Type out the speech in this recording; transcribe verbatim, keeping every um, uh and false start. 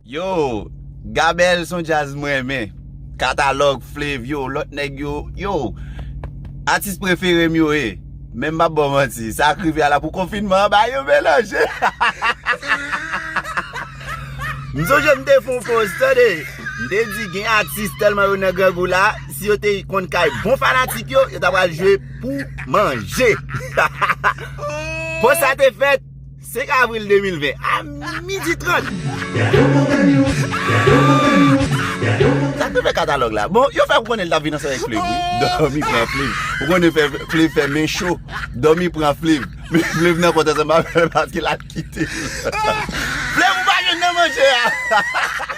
Yo, Gabel se yon djaz mwen renmen. Katalòg, Flavour, lòt nèg yo, yo, atis prefere m yo ye. Men m p ap ba w manti, sa k rive a la pou konfinman an ba yo melanje. M sonje m te fè yon post, tande. M te di gen atis tèlman yo nan grangou la, si yo te konn kay bon fanatik yo, yo ta pral jwe pou manje. Post sa te fèt senk avril de mil ven, a midi trant. Sa k rive Katalòg la? Bon, yo fè konnen l t ap vin ansanm avèk Flav, wi. Dòmi pran Flav. Ou konnen fè, Flav fè men cho. Dòmi pran Flav. Men Flav nan kont ansanm avè l paske l ap kite l. Flav, ou pa jwenn nan manje a.